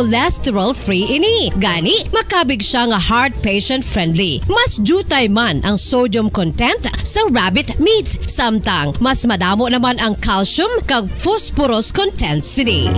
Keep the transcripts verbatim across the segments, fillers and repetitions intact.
cholesterol-free ini. Gani, makabig siya nga heart patient-friendly. Mas diutay man ang sodium content sa rabbit meat, samtang mas madamo naman ang calcium kag phosphorus content sini.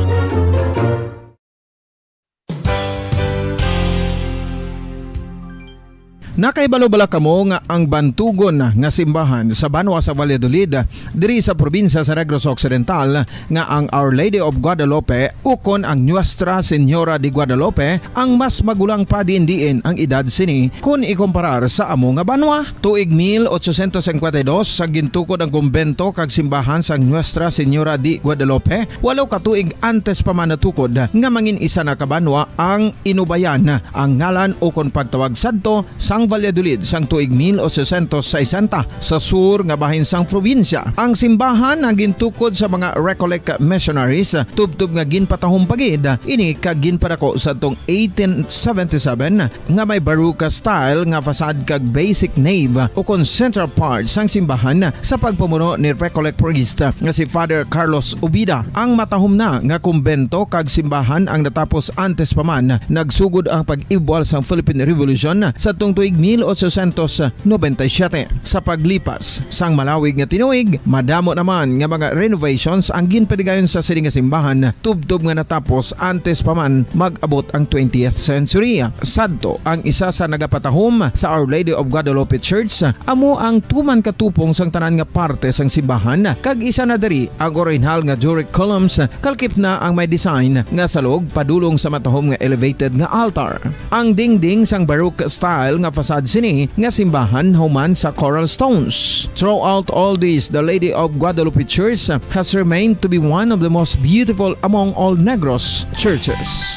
Nakahibalo bala kamo nga ang bantugon nga simbahan sa banwa sa Valladolid, diri sa probinsya sa Negros Occidental, nga ang Our Lady of Guadalupe ukon ang Nuestra Señora de Guadalupe ang mas magulang pa diin-diin ang edad sini kon ikumparar sa amo nga banwa? Tuig mil ochocientos cincuenta y dos, sa gintukod ang kumbento kag simbahan sang Nuestra Señora de Guadalupe, walo ka tuig antes pa man natukod nga mangin isa na ka banwa ang Inubayan, ang ngalan ukon pagtawag sadto sang Valladolid sang tuig mil ochocientos sesenta, sa sur nga bahin sang probinsya. Ang simbahan ang gintukod sa mga Recollect missionaries, tubtob nga ginpatahom pa gid ini kag ginpadako sadtong eighteen seventy-seven, nga may Baroque style nga facade kag basic nave ukon central part sang simbahan sa pagpamuno ni Recollect priest nga si Father Carlos Ubida. Ang matahom na nga kumbento kag simbahan ang natapos antes pa man nagsugod ang pag-ibwal sang Philippine Revolution sadtong tuig mil ochocientos noventa y siete. Sa paglipas sang malawig nga tinuig, madamo naman nga mga renovations ang ginpadigayon sa sini nga simbahan, tubtob nga natapos antes pa man mag-abot ang twentieth century. Sadto, ang isa sa nagapatahom sa Our Lady of Guadalupe Church amo ang tuman ka tupong sang tanan nga parte sang simbahan, kag isa na diri ang orihinal nga Doric columns, kalkip na ang may design nga salog padulong sa matahom nga elevated nga altar. Ang dingding sang Baroque style nga facade sini nga simbahan human sa coral stones. Throughout all this, the Lady of Guadalupe Church has remained to be one of the most beautiful among all Negros churches.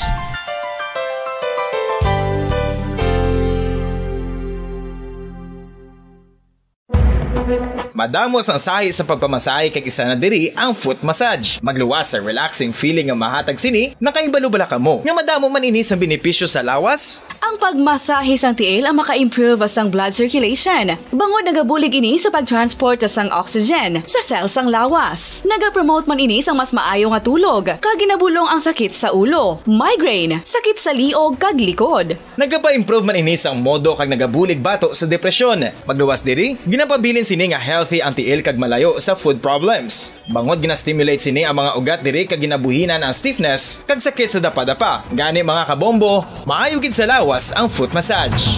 Madamo sang sahi sa pagpamasahe kag isa na diri ang foot massage. Magluwas sa relaxing feeling nga mahatag sini, nakahibalo bala kamo nga madamo man ini sang benepisyo sa lawas? Ang pagmasahe sang tiil ang maka-improve sang blood circulation, bangod nagabulig ini sa pag-transport sang oxygen sa cell sang lawas. Nagapromote man ini sang mas maayo nga tulog, kag ginabulong ang sakit sa ulo, migraine, sakit sa liog kag likod. Nagapa-improve man ini sang modo kag nagabulig bato sa depresyon. Magluwas diri, ginapabilin sini nga healthy ang tiil kag malayo sa foot problems. Bangod gina-stimulate sini ang mga ugat diri kag ginabuhinan ang stiffness kag sakit sa dapadapa. Gani, mga kabombo, maayo gid sa lawas ang foot massage.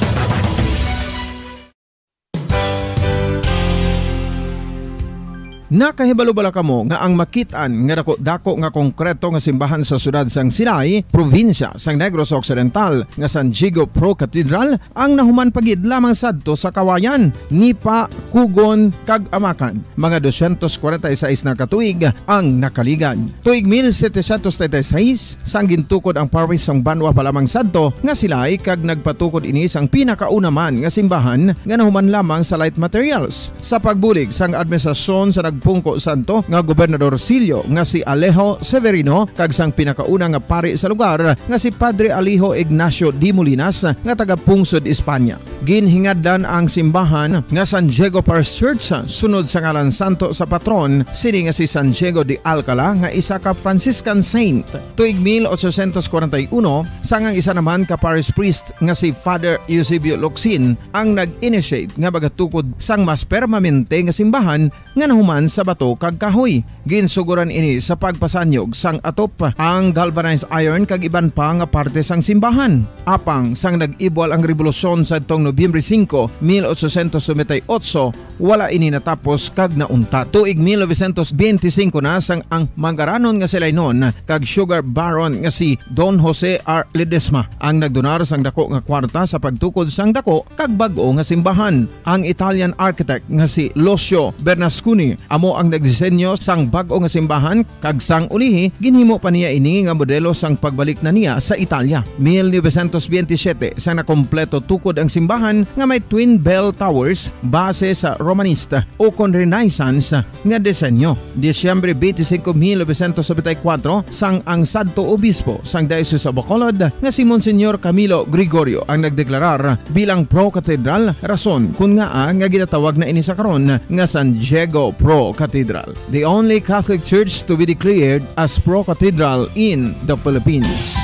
Nakahibalo bala kamo nga ang makit-an nga dako-dako nga konkreto nga simbahan sa siyudad sang Silay, probinsya sang Negros Occidental, nga San Diego Pro Cathedral ang nahuman pa gid lamang sadto sa Kawayan, Nipa, Cogon, kag Amacan? Mga doscientos cuarenta y seis na ka tuig ang nakaligad. Tuig mil setecientos treinta y seis, sang gintukod ang parish sang banwa pa lamang sadto nga Silay, kag nagpatukod ini sang pinakauna man nga simbahan nga nahuman lamang sa light materials. Sa pagbulig sang administrasyon sa nagpungko sadto nga gobernadorsilyo nga si Alejo Severino kag sang pinakauna nga pari sa lugar nga si Padre Alejo Ignacio de Molinas nga taga-pungsod Espanya, ginhingadlan ang simbahan nga San Diego Parish Church sunod sa ngalan santo sa patron sini nga si San Diego de Alcala, nga isa ka Franciscan saint. Tuig mil ochocientos cuarenta y uno, sang ang isa naman ka parish priest nga si Father Eusebio Locsin ang nag-initiate nga magatukod sang mas permanente nga simbahan nga nahuman sa bato kag kahoy. Ginsuguran ini sa pagpasanyog sang atop, ang galvanized iron kag iban pa nga parte sang simbahan. Apang sang nag-ibwal ang rebolusyon sadtong Nobyembre singko, mil ochocientos noventa y ocho, wala ini natapos kag nauntat. Tuig mil novecientos beintisinko na, sang ang manggaranon nga Silaynon kag sugar baron nga si Don Jose R. Ledesma ang nagdonar sang dako nga kwarta sa pagtukod sang dako kag bag-o nga simbahan. Ang Italian architect nga si Lucio Bernasconi amo ang nagdisenyo sang bag-o nga simbahan, kag sang ulihi, ginhimo pa niya ini nga modelo sang pagbalik na niya sa Italia. Mil novecientos beintisiyete, sang nakompleto tukod ang simbahan nga may twin bell towers base sa Romanista ukon Renaissance nga disenyo. Disyembre twenty-five, mil novecientos noventa y cuatro, sang ang sadto obispo sang Diocese of Bacolod nga si Monsignor Camilo Gregorio ang nagdeklarar bilang pro-cathedral, rason kon ngaa nga ginatawag na ini sa karon nga San Diego Pro Cathedral, the only Catholic church to be declared as pro-cathedral in the Philippines.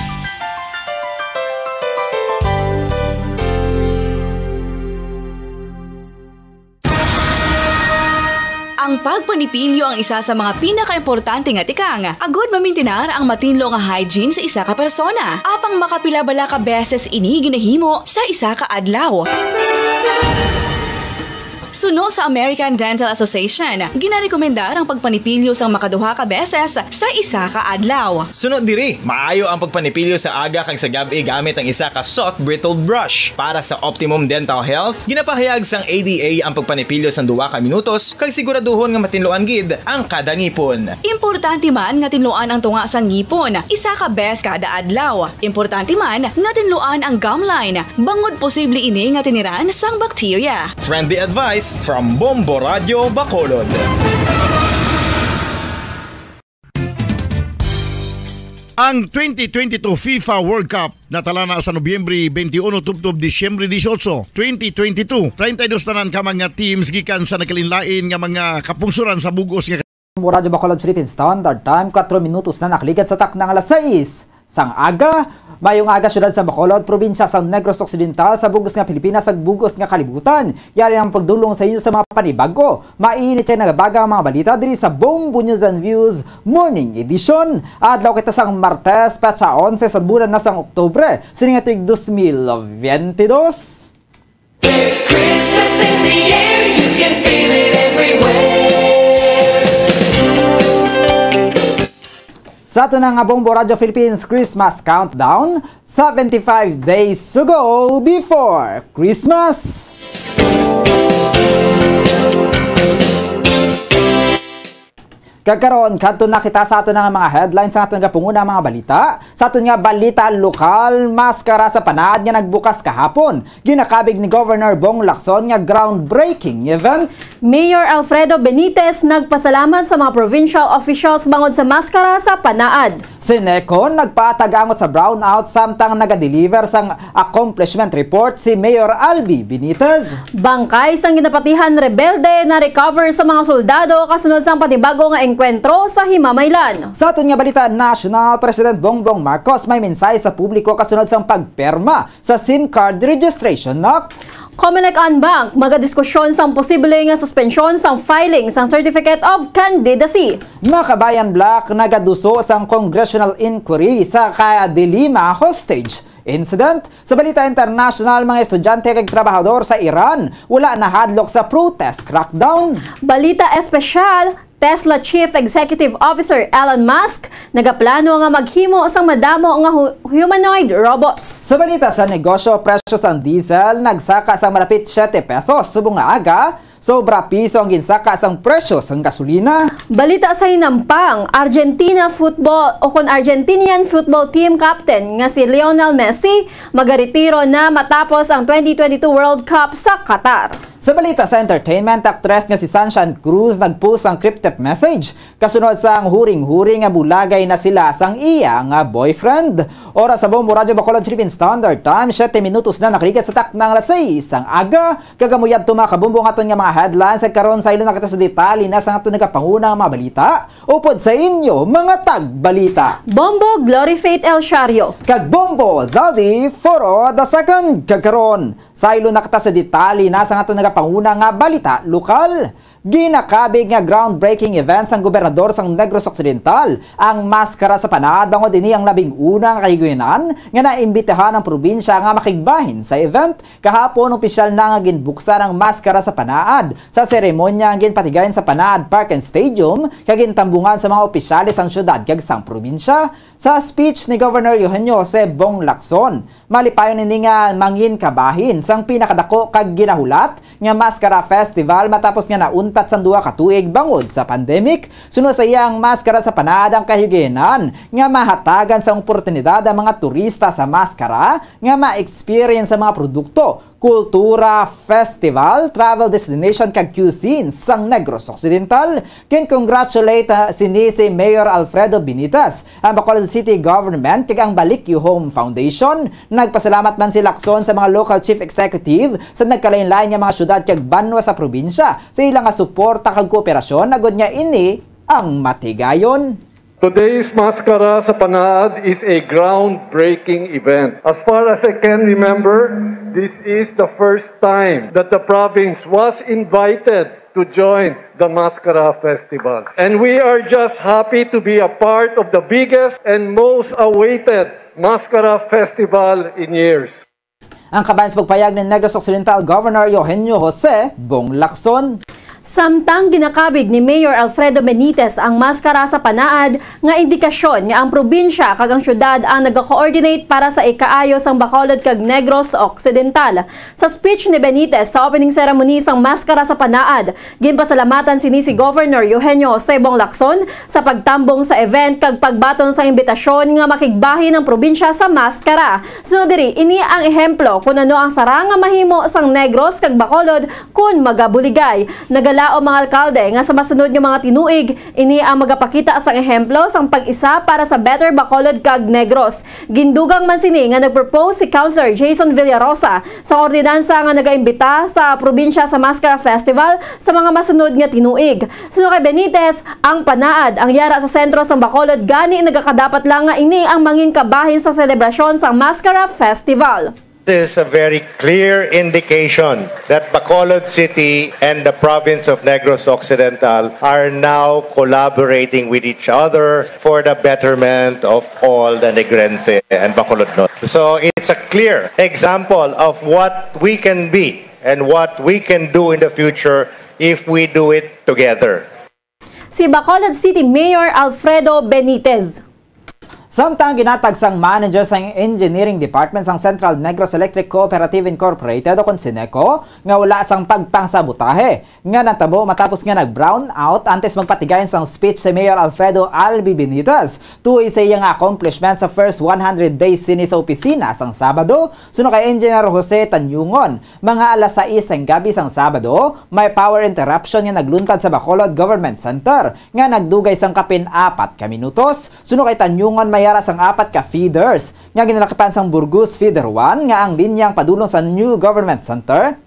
Ang pagpanipilyo ang isa sa mga pinakaimportante nga tikang agud mamintinar ang matinlo nga hygiene sa isa ka persona. Apang makapila bala ka beses ini ginahimo sa isa ka adlaw? Suno sa American Dental Association, ginarekomendar ang pagpanipilyo sang makaduha ka beses sa isa ka adlaw. Suno diri, maayo ang pagpanipilyo sa aga kag sa gab-i gamit ang isa ka soft bristled brush. Para sa optimum dental health, ginapahayag sang A D A ang pagpanipilyo sang duha ka minutos kag siguraduhon nga matinluan gid ang kada ngipon. Importante man nga tinluan ang tunga sang ngipon isa ka bes kada adlaw. Importante man nga tinluan ang gum line, bangod posible ini nga tiniran sang bakterya. Friendly advice from Bombo Radio Bacolod. Ang twenty twenty-two FIFA World Cup natala na sa Nobyembre twenty-one tubtob Disyembre dieciocho, twenty twenty-two. Treinta y dos tanan ka mga teams gikan sa nagkalain-lain nga mga kapungsoran sa bug-os nga Radyo Bacolod Philippine Standard Time, kuwatro minutos na nakaligad sa takna nga alas sais sang aga. Mayong aga, siyudad sa Bacolod, probinsya sa Negros Occidental, sa bug-os nga Pilipinas, sa bug-os nga kalibutan. Yari ang pagdulong sa inyo sa mga panibago, mainit kag nagabaga nga mga balita diri sa Bombo News and Views Morning Edition. Adlaw kita sang Martes, petsa onse sa bulan na sang Oktubre, sining nga tuig dos mil biyente dos. There's Christmas in the air, you can feel it everywhere. Sa ato na nga Bombo Radio Philippines Christmas Countdown, seventy-five days to go before Christmas. Kag karon, kadto na kita sa ato na nga mga headlines sa aton kapungunan mga balita. Sa aton nga balita lokal, maskara sa panaad nga nagbukas kahapon. Ginakabig ni Governor Bong Lacson nga groundbreaking event. Mayor Alfredo Benitez nagpasalamat sa mga provincial officials bangod sa maskara sa panaad. Si Necon nagpatag-angot sa brownout samtang nagadeliver sang accomplishment report si Mayor Albi Benitez. Bangkay sang ginapatihan rebelde na-recover sa mga soldado kasunod sang panibago nga engkwentro sa Himamaylan. Sa aton nga balita nasyonal, President Bongbong Marcos may mensahe sa publiko kasunod sang pagpirma sa SIM card Registration Act. Comelec en banc magadiskusyon sang posible nga suspensyon sang filing sang Certificate of Candidacy. Makabayan Black nagaduso sang congressional inquiry sa Kaya de Lima hostage incident. Sa balita international, mga estudyante kag trabahador sa Iran wala nahadlok sa protest crackdown. Balita espesyal, Tesla Chief Executive Officer Elon Musk nagaplano nga maghimo sang madamo nga hu-, humanoid robots. Sa balita sa negosyo, presyo sang diesel nagsaka sa malapit siyete pesos subong nga aga, sobra piso ang ginsaka sang presyo sang gasolina. Balita sa hinampang, Argentina football o kon Argentinian football team captain nga si Lionel Messi magaretiro na matapos ang twenty twenty-two World Cup sa Qatar. Sa balita sa entertainment, aktres nga si Sunshine Cruz nag-post sang cryptic message kasunod sang huring-huring nga bulagay na sila sang iya nga boyfriend. Oras sa Bombo Radyo Bacolod Philippine Standard Time, siyete minutos na nakaligad sa takna nga alas sais sang aga. Kag amo yadto, mga kabombo, ang aton nga mga headlines. Kag karon, saylo na kita sa detalye na sa aton nagapanguna nga mga balita. Upod sa inyo, mga tagbalita, Bombo Glory Faith El Shario. Kag Bombo Zaldi Foro the second. Kag karon, saylo na kita sa detalye na sa aton nagapanguna nga balita lokal. Ginakabig nga groundbreaking event sang gobernador sang Negros Occidental ang maskara sa panaad, bangod ini ang labing una nga kahigayonan nga naimbitahan ang probinsya nga makigbahin sa event. Kahapon, opisyal na nga ginbuksan ang maskara sa panaad sa seremonya nga ginpatigayon sa Panaad Park and Stadium kag gintambungan sa mga opisyales sang syudad kag sang probinsya. Sa speech ni Governor Eugenio Jose Bong Lacson, malipayon ini nga mangin kabahin sang pinakadako kag ginahulat nga Maskara Festival matapos nga nauntat sang duha ka tuig bangod sa pandemic. Suno sa iya, ang Maskara sa Panaad ang kahigayonan nga mahatagan sang oportunidad ang mga turista sa Maskara nga ma-experience ang mga produkto, kultura, festival, travel destination, kag cuisine sang Negros Occidental. Gin-congratulate, ah, sini si Mayor Alfredo Benitez, ang Bacolod City Government, kag ang Balikyo Home Foundation. Nagpasalamat man si Lacson sa mga local chief executive sa nagkalain-lain nga mga syudad kag banwa sa probinsya sa ila nga suporta kag kooperasyon, agod nga ini ang matigayon. Today's Maskara sa Panaad is a groundbreaking event. As far as I can remember, this is the first time that the province was invited to join the Mascara Festival. And we are just happy to be a part of the biggest and most awaited Mascara Festival in years. Ang kabahin sa pagpayag ni Negros Occidental Governor Eugenio Jose Bong Lacson. Samtang ginakabig ni Mayor Alfredo Benitez ang maskara sa panaad nga indikasyon nga ang probinsya kag ang syudad ang nagakoordinate para sa ikaayo sang Bacolod kag Negros Occidental. Sa speech ni Benitez sa opening ceremony sang maskara sa panaad, ginpasalamatan sini si Governor Eugenio Jose Bong Lacson sa pagtambong sa event kag pagbaton sa imbitasyon nga makigbahin ang probinsya sa maskara. Sunod diri, ini ang ehemplo kon ano ang sara nga mahimo sang Negros kag Bacolod kon magabuligay. Nagalaom ang alkalde nga sa masunod nga mga tinuig, ini ang magapakita sang ehemplo sang pag-isa para sa Better Bacolod kag Negros. Gindugang man sini nga nag-propose si Councilor Jason Villarosa sa ordinansa nga nagaimbita sa probinsya sa Maskara Festival sa mga masunod nga tinuig. Suno kay Benitez, ang panaad ang yara sa sentro sang Bacolod, gani nagakadapat lang nga ini ang mangin kabahin sa selebrasyon sang Maskara Festival. This is a very clear indication that Bacolod City and the province of Negros Occidental are now collaborating with each other for the betterment of all the Negrense and Bacolodnon. So it's a clear example of what we can be and what we can do in the future if we do it together. Si Bacolod City Mayor Alfredo Benitez. Samtang ginatag sang manager sang Engineering Department sang Central Negros Electric Cooperative Incorporated o kon Seneco nga wala sang pagpangsabotahe nga natabo matapos nga nag-brown out antes magpatigayon sang speech si Mayor Alfredo Albi Benitez tuhoy sa iya nga accomplishment sa first one hundred days sini sa opisina sang Sabado. Suno kay Engineer Jose Tanyungon, mga alas sais sang gabi sang Sabado, may power interruption nga nagluntad sa Bacolod Government Center nga nagdugay sang kapin apat ka minutos. Suno kay Tanyungon, may ara sang apat ka feeders nga ginalakipan sang Burgos Feeder one nga ang linyang padulong sa New Government Center,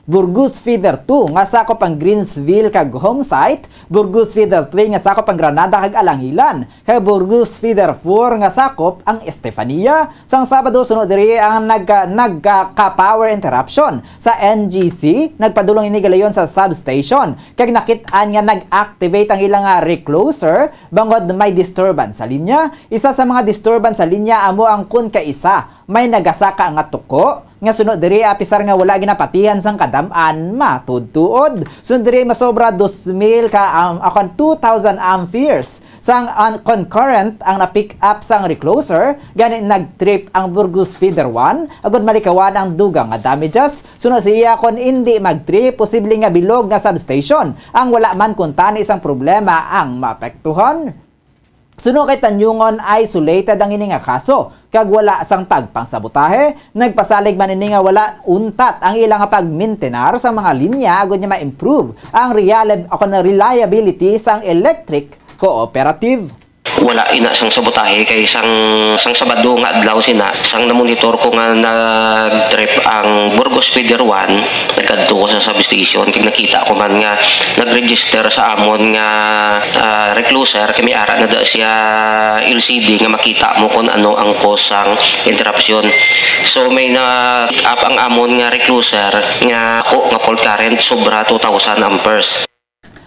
Burgos Feeder two nga sakop ang Greensville kag Homesite, Burgos Feeder three nga sakop ang Granada kag Alangilan, kag Burgos Feeder four nga sakop ang Estefania. Sang Sabado, suno diri ang nagka, nagka, ka power interruption sa N G C, nagpadulong ini galayon sa substation kag nakit-an nga nag-activate ang ilang, ah, recloser bangod may disturbance sa linya. Isa sa mga disturbance sa linya amo ang kon kaisa may nagasaka nga tuko nga suno diri, apisar nga wala ginapatihan sang kadam-an, matuod-tuod. Suno diri, masobra dos mil ka, um, akon two thousand amperes sang un-, concurrent ang na-pick up sang recloser, gani nag-trip ang Burgos Feeder one, agud malikawan ang dugang nga damages. Suno siya, kon indi mag-trip, posible nga bilog nga substation ang wala man kuntani sang problema ang maapektuhan. Suno kay Tanyungon, isolated ang ini nga kaso kag wala sang pagpangsabotahe. Nagpasalig man ini nga wala untat ang ila nga pagmintenar sa mga linya agud nga ma-improve ang realib-, ako na reliability sang electric cooperative. Wala ina sang sabotahe kay sang, sang Sabado nga adlaw sina, sang namonitor ko nga nag-trip ang Burgos Feeder one, nagkadto ko sa substation kag nakita ko man nga nag-register sa amon nga, ah, recloser, kay may ara na da siya L C D nga makita mo kung ano ang cause sang interruption. So may na-pick up ang amon nga recloser nga ako nga fault current sobra two thousand amperes.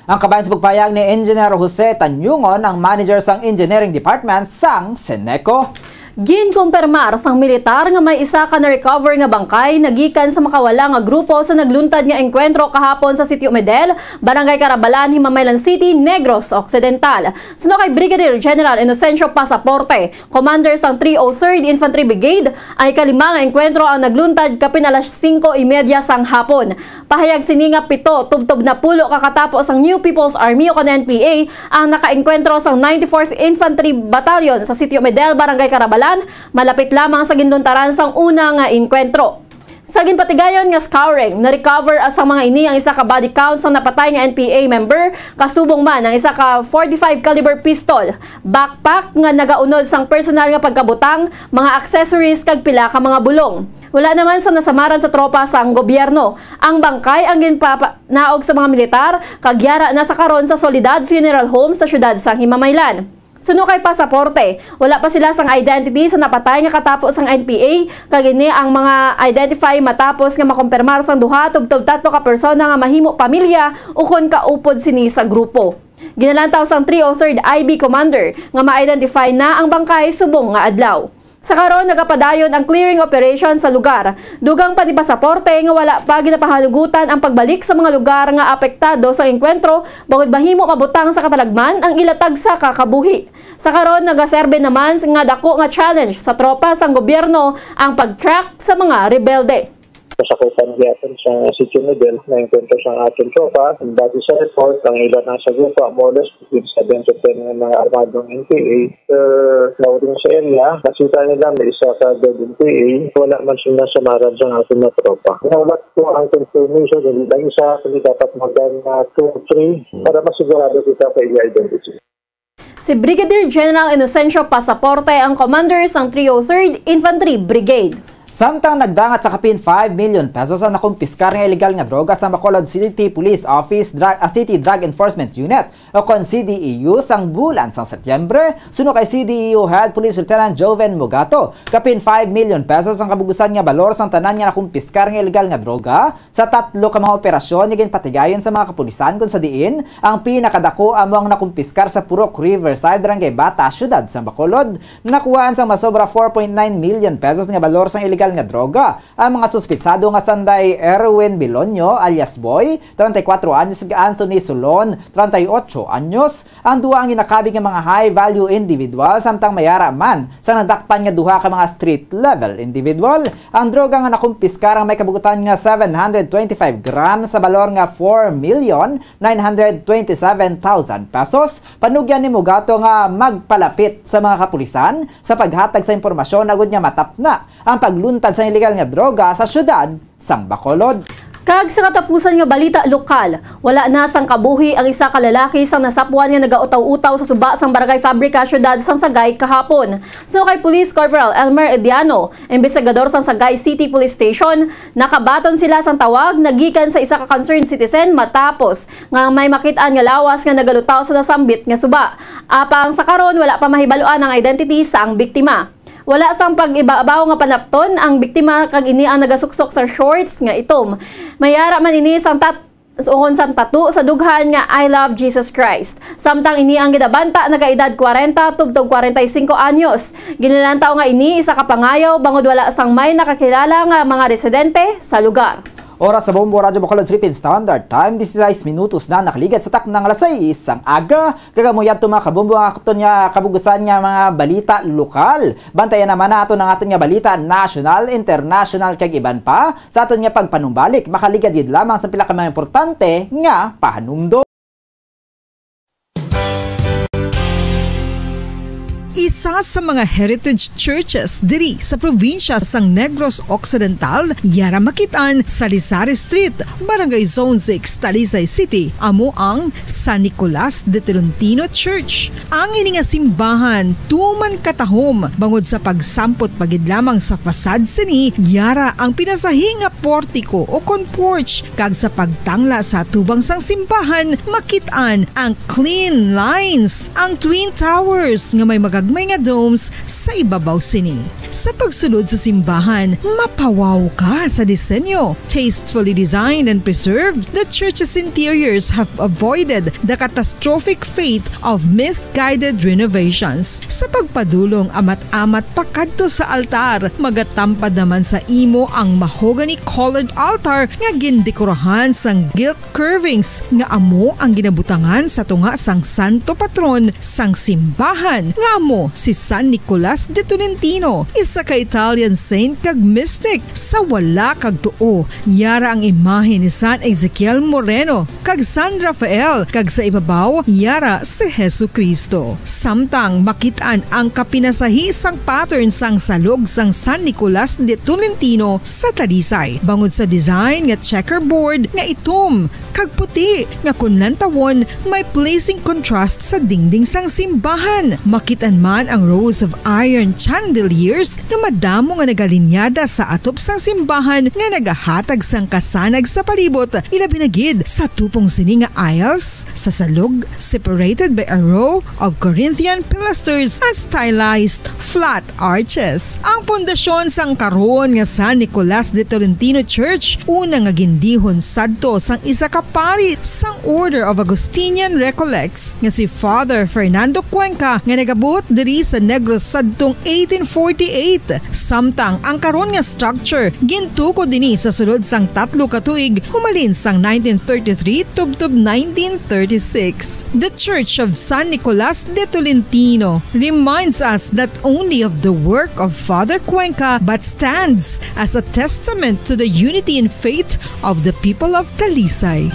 Ang kabahin sa pagpayag ni Engineer Jose Tanyungon, ang manager sang Engineering Department sang Seneco. Ginkumpirmar sang militar nga may isa ka na-recover nga bangkay nagikan sa makawala nga grupo sa nagluntad nga engkwentro kahapon sa Sitio Medel, Barangay Carabalan, Himamaylan City, Negros Occidental. Suno kay Brigadier General Inocencio Pasaporte, commander sang three oh third Infantry Brigade, ang ikalima nga engkwentro ang nagluntad kapin alas singko y media sang hapon. Pahayag sini nga pito tubtob napulo ka katapo sang New People's Army o kon N P A ang nakaengkwentro sang ninety-fourth Infantry Battalion sa Sitio Medel, Barangay Carabalan, malapit lamang sa ginluntaran sang una nga engkwentro. Sa ginpatigayon nga scouring, na-recover sang mga ini ang isa ka body count sang napatay nga N P A member, kasubong man ang isa ka forty-five caliber pistol, backpack nga nagaunod sang personal nga pagkabutang, mga accessories kag pila ka mga bulong. Wala naman sang nasamaran sa tropa sang gobyerno. Ang bangkay ang ginpanaog sa mga militar kag yara na sa karon sa Soledad Funeral Home sa siyudad sang Himamaylan. Suno kay pasaporte, wala pa sila sang identity sa napatay nga katapo sang N P A, kag ini ang mga identify matapos nga makumpirmar sang duha tubtob tatlo ka persona nga mahimo pamilya ukon kaupod sini sa grupo. Ginalantaw sang three oh third I B Commander nga ma-identify na ang bangkay subong nga adlaw. Sa karon, nagapadayon ang clearing operation sa lugar. Dugang pa ni pasaporte nga wala pa ginapahalugutan ang pagbalik sa mga lugar nga apektado sa engkwentro, bangod mahimo mabutang sa katalagman ang ila tagsa ka kabuhi. Sa karon, nagaserbe naman nga dako nga challenge sa tropa sang gobyerno ang pag-track sa mga rebelde. Kasakupan gyapon sa City Model, naengkwentro sa aton tropa. Base sa report, ang ilan ang sagupa, more or less, between seven to ten nga mga armadong N P A. Sir, nauring sa area, nakita nila may isa ka dead N P A. Wala man sila sa marab sa aton mga tropa. Nga wala ko ang confirmation, hindi lang isa, kundi dapat more than, ah, two, three, para masigurado kita sa iya identity. Si Brigadier General Inocencio Pasaporte ang commander sang three oh third Infantry Brigade. Samtang nagdangat sa kapin five million pesos ang nakumpiskar nga illegal nga droga sa Bacolod City Police Office, Dra-, ah, City Drug Enforcement Unit, o kon C D E U, sang bulan sang Setyembre, suno kay C D E U Head Police Lieutenant Joven Mugato, kapin five million pesos ang kabugusan nga balor sang tanan nga nakumpiskar nga illegal nga droga sa tatlo ka mga operasyon nga ginpatigayon sa mga kapulisan, kon sa diin ang pinakadako amo ang nakumpiskar sa Purok Riverside, Barangay Bata, Siyudad sang Bacolod. Nakuhaan sang masobra four point nine million pesos nga balor sang illegal nga droga ang mga suspitsado nga sanday Erwin Bilonio alias Boy, treinta y cuatro anyos, ug Anthony Solon, treinta y ocho anyos. Ang duha ang ginakabig nga mga high-value individual, samtang may ara man sang nadakpan nga duha ka mga street-level individual. Ang droga nga nakumpiskar ang may kabugutan nga seven hundred twenty-five grams sa balor nga four million nine hundred twenty-seven thousand pesos. Panugyan ni Mugato nga magpalapit sa mga kapulisan sa paghatag sa impormasyon agud nga matapna ang pagluntad sa illegal nga droga sa siyudad sang Bacolod. Kag sa katapusan nga balita lokal, wala na sang kabuhi ang isa ka lalaki sang nasapwan nga nagautaw-utaw sa suba sang Barangay Fabrica, siyudad sang Sagay kahapon. Suno kay Police Corporal Elmer Ediano, imbestigador sang Sagay City Police Station, nakabaton sila sang tawag nagikan sa isa ka concerned citizen matapos nga may makit-an nga lawas nga nagalutaw sa nasambit nga suba. Apang sa karon, wala pa mahibal-an ang identity sang biktima. Wala sang pag-ibabaw nga panapton ang biktima, kag ini ang nagasuksok sa shorts nga itom. May ara man ini sang tat-, ukon sang tattoo sa dughan nga "I love Jesus Christ". Samtang ini ang ginabanta, nagaedad kwarenta tubtob kwarenta y singko anyos. Ginalantaw nga ini isa ka pangayaw bangod wala sang may nakakilala nga mga residente sa lugar. Oras sa Bombo Radyo Bacolod Philippine Standard Time, disisais minutos na nakaligad sa takna nga alas sais sang aga. Kag amo yadto, mga kabombo, ang aton nga kabugusan nga mga balita lokal. Bantayan naman naton ang aton nga balita national, international, kag iban pa. Sa aton nga pagpanumbalik, makaligad gid lamang sa pila ka mga importante nga pahanumdom. Isa sa mga heritage churches diri sa probinsya sang Negros Occidental, yara makit-an sa Rizal Street, Barangay Zone six, Talisay City, amo ang San Nicolas de Tolentino Church. Ang ini nga simbahan tuman katahom, bangod sa pagsampot pa gid lamang sa facade sini, yara ang pinasahi nga portiko o kon porch, kag sa pagtangla sa atubang sang simbahan, makit-an ang clean lines, ang twin towers nga may magagmay nga domes sa ibabaw sini. Sa pagsulod sa simbahan, mapawaw ka sa disenyo. Tastefully designed and preserved, the church's interiors have avoided the catastrophic fate of misguided renovations. Sa pagpadulong amat-amat pakadto sa altar, magatampad naman sa imo ang mahogany-colored altar nga gindekorahan sang gilt curvings nga amo ang ginabutangan sa tunga sang santo patron sang simbahan, nga amo si San Nicolas de Tolentino, isa ka Italian saint kag mystic. Sa wala kag tuo, yara ang imahe ni San Ezekiel Moreno kag San Rafael, kag sa ibabaw, yara si Jesu-Cristo. Samtang makit-an ang kapinasahi sang pattern sang salog sang San Nicolas de Tolentino sa Talisay, bangod sa design nga checkerboard nga itom kag puti nga kon lantawon may pleasing contrast sa dingding sang simbahan. Makit-an man ang rows of iron chandeliers nga madamo nga nagalinyada sa atop sang simbahan nga nagahatag sang kasanag sa palibot, ilabi na gid sa tupong sini nga aisles sa salog, separated by a row of Corinthian pilasters and stylized flat arches. Ang pundasyon sang karon nga San Nicolas de Tolentino Church, una nga gindihon sadto sang isa ka pari sang Order of Augustinian Recollects nga si Father Fernando Cuenca, nga nagabuot diri sa Negros sadtong eighteen forty-eight, samtang ang karon nga structure gintukod dinhi sa sulod sang tatlo ka tuig, humalin sang nineteen thirty-three tubtob nineteen thirty-six. The Church of San Nicolas de Tolentino reminds us not only of the work of Father Cuenca but stands as a testament to the unity and faith of the people of Talisay.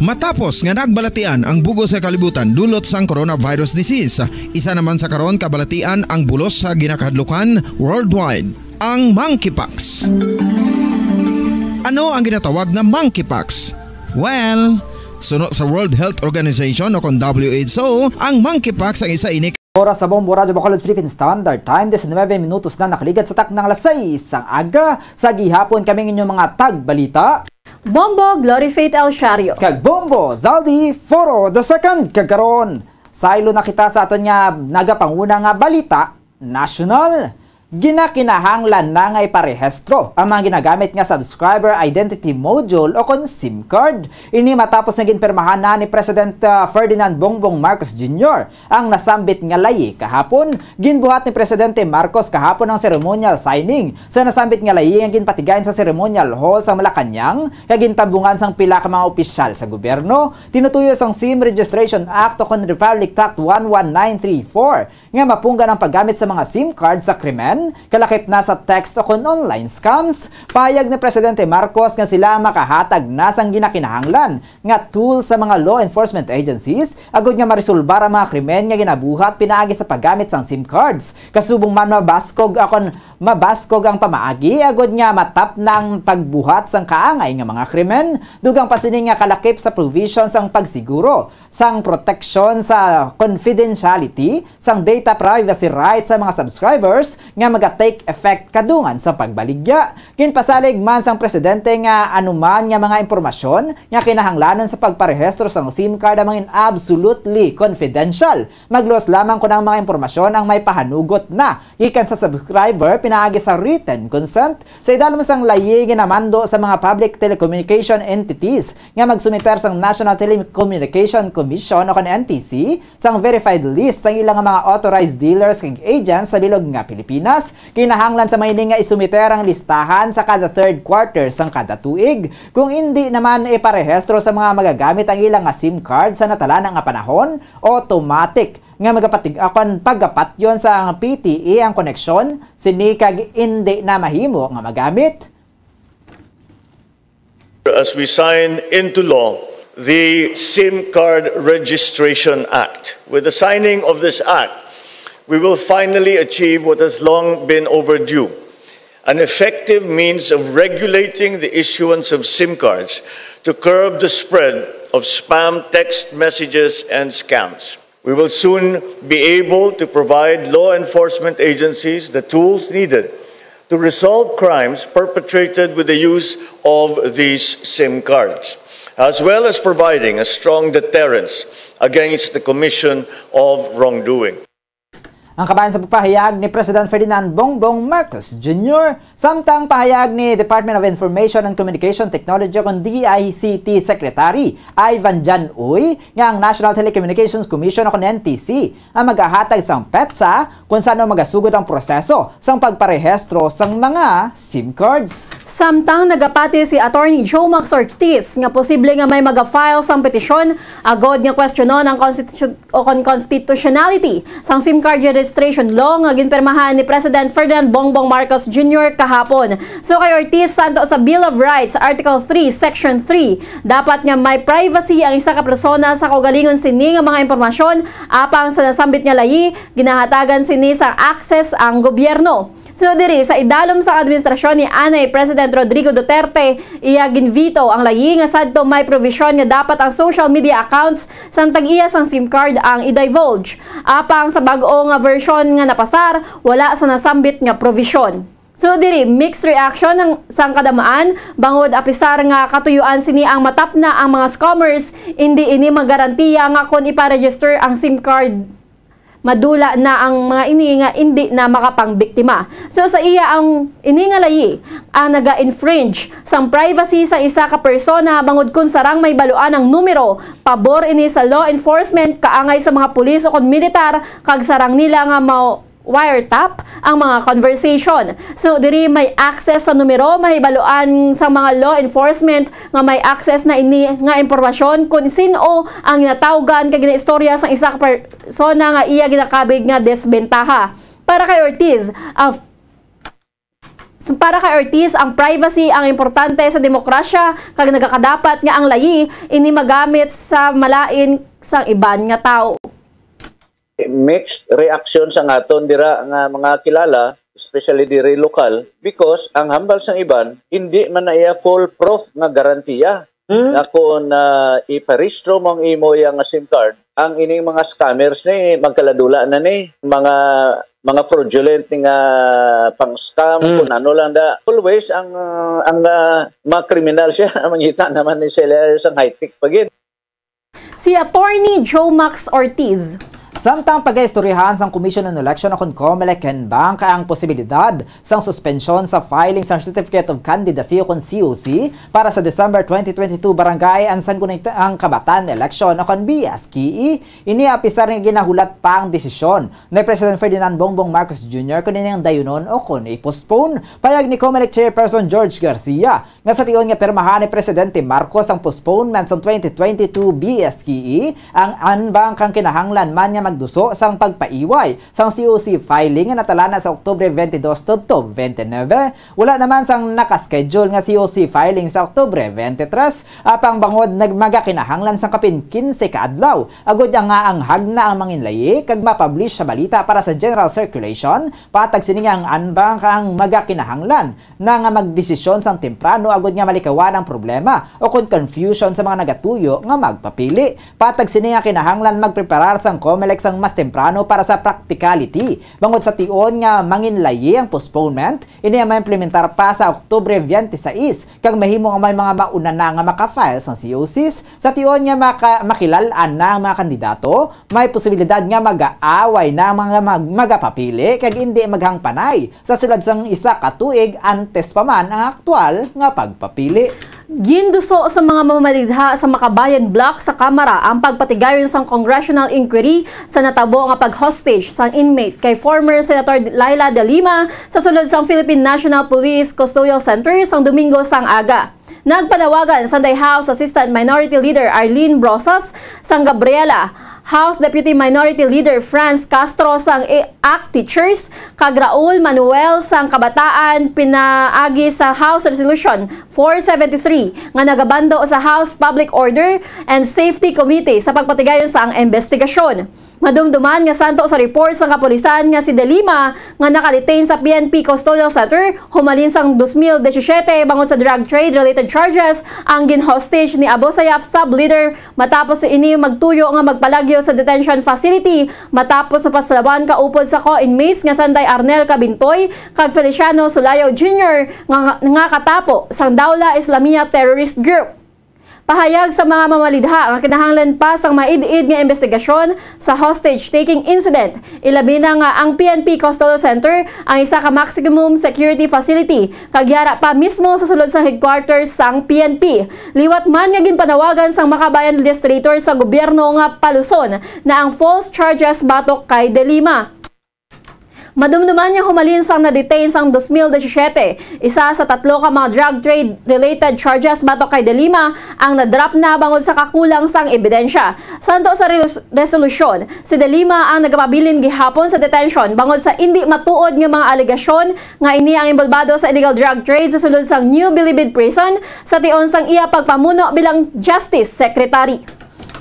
Matapos nga nagbalatian ang bug-os nga kalibutan dulot sang coronavirus disease, isa naman sa karon kabalatian ang bulos sa ginakahadlukan worldwide, ang monkeypox. Ano ang ginatawag nga monkeypox? Well, suno sa World Health Organization o kon W H O, ang monkeypox ang isa ini Oras sa Bombo Radyo Bacolod Philippine Standard Time, diecinuebe minutos na nakaligad sa taknang alas sais sang aga. Sa gihapon kami ang inyong mga tagbalita. Bombo Glory Faith El Shario. Kag Bombo Zaldi Foro the second. Kag karon, saylo na kita sa aton nga nagapanguna nga balita, national. Ginakinahanglan na nga iparehistro ang mga ginagamit nga subscriber identity module o kon sim card. Ini matapos nga ginpirmahan na ni President, ah, Ferdinand Bongbong Marcos Junior ang nasambit nga layi kahapon. Ginbuhat ni Presidente Marcos kahapon ang ceremonial signing sa nasambit nga layi nga ginpatigayon sa ceremonial hall sa Malacañang, kag gintambungan sang pila ka mga opisyal sa gobyerno. Tinutuyo sang sim Registration Act o kon Republic Act one one nine three four nga mapunggan ang paggamit sa mga sim card sa krimen, kalakip na sa text o kon online scams. Pahayag ni Presidente Marcos nga sila ang makahatag na sang ginakinahanglan nga tool sa mga law enforcement agencies agud nga marisulbar ang mga krimen nga ginabuhat pinaagi sa paggamit sang sim cards. Kasubong man mabaskog o kon mabaskog ang pamaagi agud nga matapna ang pagbuhat sang kaangay nga mga krimen, dugang pa sini nga kalakip sa provision sang pagsiguro sang proteksyon sa confidentiality sang data privacy rights sa mga subscribers nga maga-take effect kadungan sa pagbaligya. Ginpasalig man sang presidente nga anuman nga mga impormasyon nga kinahanglanon sa pagparehistro sang sim card ang mangin absolutely confidential. Magluwas lamang kon ang mga impormasyon ang may pahanugot na gikan sa subscriber pinaagi sa written consent. Sa idalom sang layi, ginamando sa mga public telecommunication entities nga magsumiter sang National Telecommunication Commission o kon N T C sang verified list sang ila nga mga authorized dealers kag agents sa bilog nga Pilipinas. Kinahanglan sa may ini nga isumiter ang listahan sa kada third quarter sang kada tuig. Kung indi naman iparehistro sa mga magagamit ang ila nga sim card sa natalana nga panahon, automatic nga magapatig-, ah, kon pagapatyon sa P T E ang koneksyon sini kag indi na mahimo nga magamit. As we sign into law the sim Card Registration Act. With the signing of this act, we will finally achieve what has long been overdue, an effective means of regulating the issuance of sim cards to curb the spread of spam text messages and scams. We will soon be able to provide law enforcement agencies the tools needed to resolve crimes perpetrated with the use of these sim cards, as well as providing a strong deterrence against the commission of wrongdoing. Ang kabahin sa pagpahayag ni President Ferdinand Bongbong Marcos Junior, samtang pahayag ni Department of Information and Communication Technology o kon D I C T Secretary Ivan Jan Uy nga ang National Telecommunications Commission o kon N T C ang magahatag sang petsa kung san-o magasugod ang proseso sang pagparehistro sang mga sim cards. Samtang nagapati si Attorney Joe Max Ortiz nga posible nga may maga-file sang petisyon agod nga kwestiyonon ang konstitusyon o kon constitutionality sang sim card registration law nga ginpirmahan ni President Ferdinand Bongbong Marcos Junior kahapon. So kay Ortiz, santo sa Bill of Rights, Article three, Section three, dapat nga may privacy ang isa ka persona sa kaugalingon sini nga mga impormasyon, apang sa nasambit nga layi, ginahatagan sini sa access ang gobyerno. So diri, sa idalom sang administrasyon ni anay President Rodrigo Duterte, iya ginveto ang layi nga sadto may provision nga dapat ang social media accounts sang tag-iya sang SIM card ang i-divulge. Apang sa bag-o nga version nga napasar, wala sa nasambit nga provision. So diri, mixed reaction ang sang kadamaan, bangod apisar nga katuyuan sini ang matapna ang mga scammers, indi ini magarantiya nga kon ipa-register ang SIM card, madula na ang mga ini nga indi na makapangbiktima. So sa iya, ang ini nga layi ang naga-infringe sang privacy sa isa ka persona, bangod kon sarang mahibaluan ang numero, pabor ini sa law enforcement, kaangay sa mga pulis o kon militar, kag sarang nila nga ma-wiretap ang mga conversation. So diri may access sa numero, mahibaluan sa mga law enforcement nga may access na ini nga impormasyon kon sin-o ang ginatawgan kag ginaistorya sang isa ka persona nga iya ginakabig nga desbentaha. Para kay Ortiz, ang, para kay Ortiz, ang privacy ang importante sa demokrasya kag nagakadapat nga ang layi ini magamit sa malain sang iban nga tawo. Mixed reactions ang aton dira nga mga kilala, especially diri lokal, because ang hambal sang iban, hindi man na iya foolproof nga garantiya. Hmm? Nga kung, ah, iparehistro mo ang imo iya nga SIM card, ang ining mga scammers ni magkaladula na ni, mga mga fraudulent nga pang-scam, hmm, kung ano lang da. Always ang, ah, ang, ah, mga kriminal siya, mangita naman ni sila sa high-tech pa gid. Si Attorney Joe Max Ortiz. Samtang pagaistoryahan sang Commission on Election o kon COMELEC, hinbang ka ang posibilidad sang suspensyon sa filing sang Certificate of Candidacy o kon C O C para sa December twenty twenty-two Barangay and Sangguniang Kabataan Election o kon B S K E, ini apisar nga ginahulat pa ang desisyon ni President Ferdinand Bongbong Marcos Junior kon ini ang dayunon o kon i-postpone. Pahayag ni COMELEC Chairperson George Garcia, nga sa tion nga pirmahan ni Presidente Marcos ang postponement sang twenty twenty-two B S K E, ang anbang kang kinahanglan man nga magduso sang pagpaiway sang C O C filing nga natalana sa Oktubre twenty-dos tubtob twenty-nine, wala naman sang nakaschedule nga C O C filing sa Oktubre twenty-three, apang bangod nag-, magakinahanglan sang kapin kinse ka adlaw agud nga ang hagna ang manginlayi kag mapublish sa balita para sa general circulation, patag sini nga ang anbang kang magakinahanglan na nga magdesisyon sang temprano agud nga malikawan ang problema o kon confusion sa mga nagatuyo nga magpapili. Patag sini nga kinahanglan magpreparar sang COMELEC sang mas temprano para sa practicality, bangod sa tion nga manginlayi ang postponement, ini ang maimplementar pa sa Oktubre twenty-six, kag mahimo nga may mga mauna na nga maka-file sang C O Cs. Sa tion nga maka-, makilal-an na ang mga kandidato, may posibilidad nga mag-aaway na ang mga mag-, magapapili kag indi maghangpanay sa sulod sang isa ka tuig antes pa man ang aktual nga pagpapili. Ginduso sa mga mamamalidha sa Makabayan Block sa Kamara ang pagpatigayon sang congressional inquiry sa natabo nga pag-hostage sang inmate kay former Senator Leila de Lima sa sulod sang Philippine National Police Custodial Center sang Domingo sang aga. Nagpanawagan Sanday House Assistant Minority Leader Arlene Brosas sang Gabriela, House Deputy Minority Leader Franz Castro sang I-, ACT Teachers, kag Raul Manuel sang Kabataan pinaagi sa House Resolution four seventy-three nga nagabando sa House Public Order and Safety Committee sa pagpatigayon sa ang investigasyon. Madumduman nga santo sa report sang kapulisan nga si De Lima nga naka-detain sa P N P Custodial Center humalin sang dos mil disisiete bangod sa drug trade-related charges ang gin-hostage ni Abu Sayyaf sub-leader matapos ini magtuyo nga magpalagyo sa detention facility matapos sa paslawan kaupod sa co-inmates nga sanday Arnel Cabintoy kag Feliciano Sulayo Junior nga, nga katapo sang Dawla Islamiyah terrorist group. Pahayag sa mga mamalidha nga kinahanglan pa sang maid-id nga investigasyon sa hostage-taking incident, ilabi na nga ang P N P Custodial Center ang isa ka maximum security facility, kag yara pa mismo sa sulod sang headquarters sang P N P. Liwat man nga ginpanawagan sang Makabayan Legislator sa gobyerno nga paluson na ang false charges batok kay De Lima. Madumduman nga humalin sang na-detain sang dos mil disisiete, isa sa tatlo ka mga drug trade-related charges batok kay De Lima ang na-drop na bangod sa kakulang sang ebidensya. Santo sa res-, resolusyon, si De Lima ang nagapabilin gihapon sa detention bangod sa indi matuod nga mga alegasyon nga ini ang inbolbado sa illegal drug trade sa sulod sang New Bilibid Prison sa tion sang iya pagpamuno bilang Justice Secretary.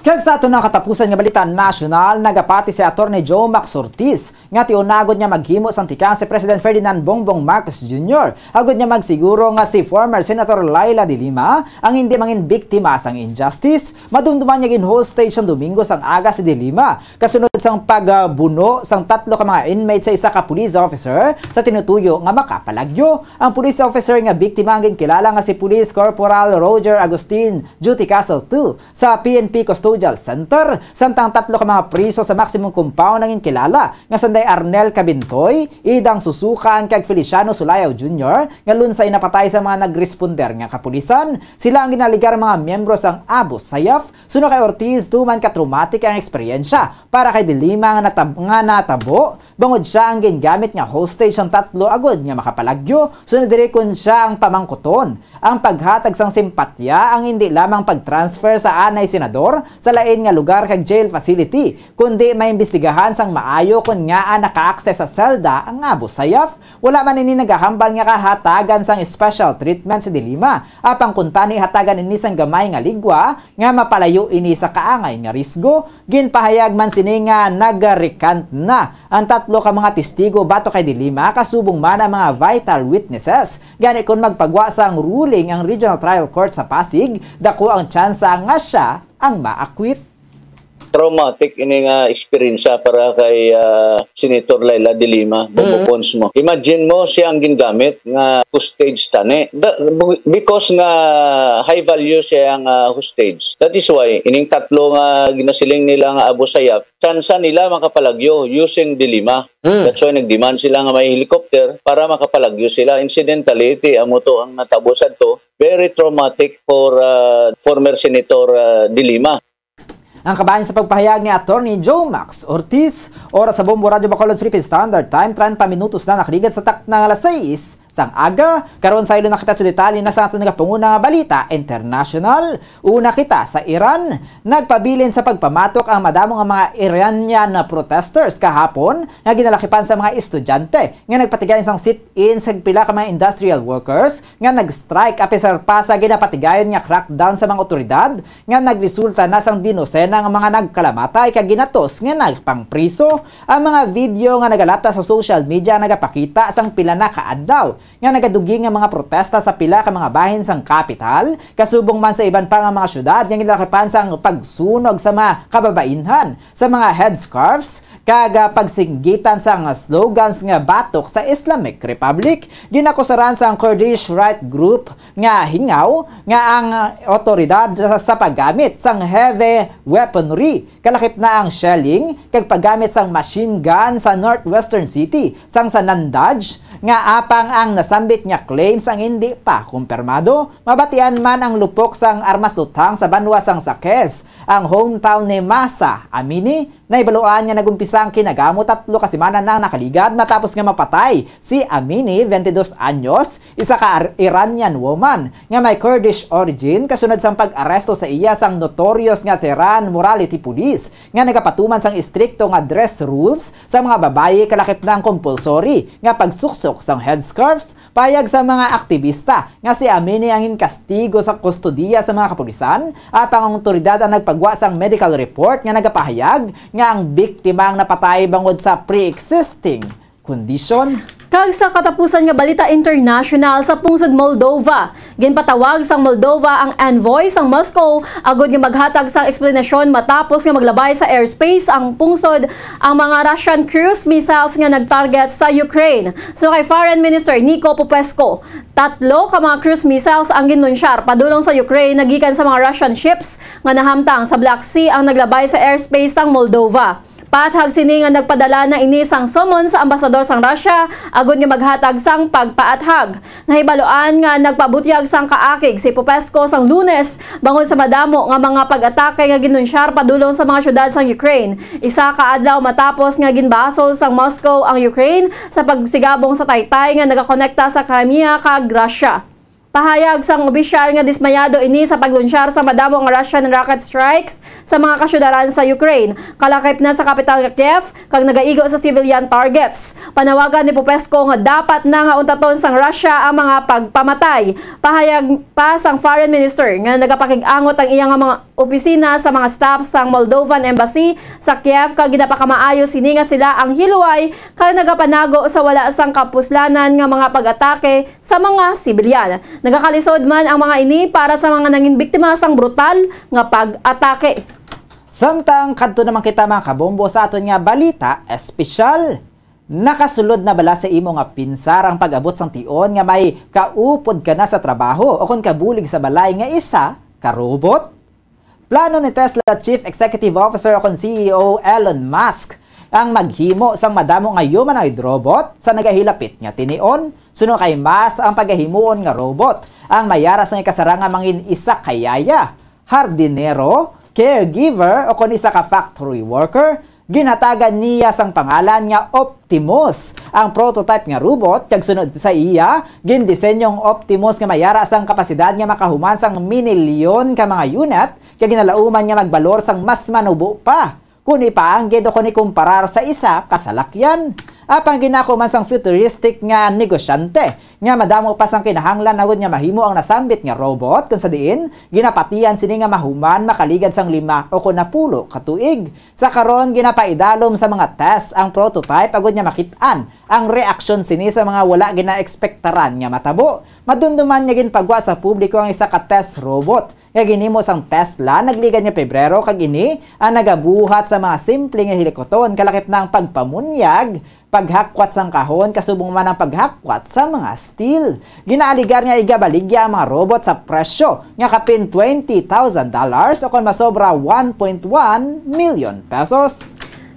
Kag sa aton nga katapusan nga balita nasyonal, nagapati si Attorney Joe Max Ortiz nga tiunagod nga maghimo sang tikang si President Ferdinand Bongbong Marcos Junior agud nga magsiguro nga si former Senator Leila de Lima ang hindi mangin biktima sang injustice. Madumduman nga gin-hostage sang Domingo sang aga si de Lima kasunod sang pagbuno sang tatlo ka mga inmate sa isa ka police officer sa tinutuyo nga makapalagyo. Ang police officer nga biktima ang ginkilala nga si Police Corporal Roger Agustin, Duty Castle two, sa P N P Custodial Center, samtang tatlo ka mga priso sa maximum compound ang ginkilala nga sanday Arnel Cabintoy, Idang Susukan, kag Feliciano Sulayaw Junior nga lunsay napatay sa mga nagresponder nga kapulisan. Sila ang ginaligar mga miyembro sang Abu Sayyaf. Suno kay Ortiz, tuman ka traumatic ang eksperyensya para kay de Lima nga natab-, nga natabo bangod siya ang gingamit nga hostage sang tatlo agud nga makapalagyo. Sunod diri, kon siya ang pamangkuton, ang paghatag sang simpatya ang hindi lamang pag-transfer sa anay senador sa lain nga lugar kag jail facility, kundi maimbestigahan sang maayo kon ngaa naka-access sa selda ang Abu Sayyaf. Wala man ini nagahambal nga kahatagan sang special treatment si de Lima, apang kuntani hatagan ini sang gamay nga ligwa nga mapalayo ini sa kaangay nga risgo. Ginpahayag man sini nga nag-recant na ang tatlo ka mga testigo batok kay de Lima, kasubong man ang mga vital witnesses. Gani, kon magpagwa sang ruling ang Regional Trial Court sa Pasig, dako ang tsansa nga siya ang maakwit. Traumatic ini nga eksperyensya para kay, ah, Senator Leila de Lima, Bobo Mm. Cons mo. Imagine mo, siya ang gingamit nga hostage tani. Da-, bu-, because nga high value siya nga hostage. That is why, ining tatlo nga ginasiling nila nga Abu Sayyaf, tsansa nila makapalagyo using de Lima. Mm. That's why nag-demand sila nga may helicopter para makapalagyo sila. Incidentally, ti amo to ang natabo sadto. Very traumatic for, ah, former Senator, ah, de Lima. Ang kabahin sa pagpahayag ni Attorney Joe Max Ortiz. Oras sa Bombo Radyo Bacolod Philippine Standard Time, treinta minutos na nakaligad sa takna nga alas sais sang aga. Karon, saylo na kita sa detalye na sa aton nagapanguna nga balita international. Una kita sa Iran. Nagpabilin sa pagpamatok ang madamo nga mga Iranian na protesters kahapon nga ginalakipan sa mga estudyante nga nagpatigayon sang sit-in sa pila ka mga industrial workers nga nag-strike apesar pa sa ginapatigayon nga crackdown sa mga otoridad nga nagresulta na sang dinosena nga mga nagkalamatay kag ginatos nga nagpangpriso. Ang mga video nga nagalapta sa social media nagapakita sang pila na ka adlaw nga nagadugi nga mga protesta sa pila ka mga bahin sang kapital, kasubong man sa iban pa nga mga syudad nga ginalakipan sang pagsunog sa mga kababainhan sa mga headscarves kag, ah, pagsinggitan sang slogans nga batok sa Islamic Republic. Ginakusaran sang Kurdish right group nga Hingaw nga ang, ah, otoridad sa, sa paggamit sang heavy weaponry, kalakip na ang shelling kag paggamit sang machine gun sa northwestern city sang Sanandaj, nga apang ang nasambit nga claims ang hindi pa kumpirmado. Mabatian man ang lupok sang armas luthang sa banwa sang Sakez, ang hometown ni Mahsa Amini. Nahibaluan nga nag-umpisa ang kinagamo tatlo ka semana na nakaligad matapos nga mapatay si Amini, twenty-dos anyos, isa ka Ar-, Iranian woman nga may Kurdish origin, kasunod sang pag-aresto sa iya sang notorious nga Tehran morality police nga nagapatuman sang istrikto nga dress rules sa mga babayi, kalakip na ang compulsory nga pagsuksok sang headscarves. Payag sa mga aktibista nga si Amini ang ginkastigo sa kustodiya sa mga kapulisan, apang ang awtoridad ang nagpagwa sang medical report nga nagapahayag nga ang biktima ang napatay bangod sa pre-existing kondisyon. Kag sa katapusan nga balita international, sa pungsod Moldova, ginpatawag sang Moldova ang envoy sang Moscow agud nga maghatag sang eksplanasyon matapos nga maglabay sa airspace ang pungsod ang mga Russian cruise missiles nga nag-target sa Ukraine. So kay Foreign Minister Nico Popescu, tatlo ka mga cruise missiles ang ginlunsyar padulong sa Ukraine nagikan sa mga Russian ships nga nahamtang sa Black Sea ang naglabay sa airspace sang Moldova. Paathag sini nga nagpadala na ini sang summon sa ambasador sang Russia agud nga maghatag sang pagpaathag. Nahibaluan nga nagpabutyag sang kaakig si Popescu sang Lunes bangod sa madamo nga mga pag-atake nga ginlunsyar padulong sa mga syudad sang Ukraine, isa ka adlaw matapos nga ginbasol sang Moscow ang Ukraine sa pagsigabong sa taytay nga nagakonekta sa Crimea kag Russia. Pahayag sang opisyal nga dismayado ini sa paglunsyar sa madamo nga Russian rocket strikes sa mga kasyudaran sa Ukraine, kalakip na sa kapital nga Kiev, kag nagaigo sa civilian targets. Panawagan ni Popescu nga dapat na nga untaton sang Russia ang mga pagpamatay. Pahayag pa sang foreign minister nga nagapakig-angot ang iya nga mga opisina sa mga staff sang Moldovan Embassy sa Kiev, kag ginapakamaayo sini nga sila ang hiluway kag nagapanago sa wala sang kapuslanan nga mga pag-atake sa mga sibilyan. Nagakalisod man ang mga ini para sa mga nangin biktima sang brutal nga pag-atake. Samtang kadto naman kita, mga kabombo, sa aton nga balita espesyal. Nakasulod na bala sa imo nga pinsar ang pag-abot sang tion nga may kaupod ka na sa trabaho o kon kabulig sa balay nga isa ka robot? Plano ni Tesla Chief Executive Officer o kon C E O Elon Musk ang maghimo sang madamo nga humanoid robot sa nagahilapit nga tinion, suno kay mas ang pagahimuon nga robot ang mayara sang ikasarang nga mangin isa ka yaya, hardinero, caregiver, o kon isa ka factory worker. Ginhatagan niya sang pangalan nga Optimus ang prototype nga robot, kag sunod sa iya, gindisenyong Optimus nga mayara sang kapasidad nga makahuman sang minilyon ka mga unit, kag ginalauman nga magbalor sang mas manubo pa kon ipaanggid o kon ikumparar sa isa ka salakyan. Apang ginako man sang futuristic nga negosyante nga madamo pa sang kinahanglan agud nga mahimo ang nasambit nga robot, kon sa diin ginapatihan sini nga mahuman makaligad sang lima o kon napulo ka tuig. Sa karon, ginapaidalom sa mga test ang prototype agud nga makit-an ang reaksyon sini sa mga wala ginaekspektaran nga matabo. Madumduman nga ginpagwa sa publiko ang isa ka test robot nga ginhimo sang Tesla nagligad nga Pebrero, kag ini ang nagabuhat sa mga simple nga hilikuton, kalakip na ang pagpamunyag, paghakwat sang kahon, kasubong man ang paghakwat sa mga steel. Ginaaligar nga igabaligya ang mga robot sa presyo nga kapin twenty thousand dollars o kon masobra one point one million pesos.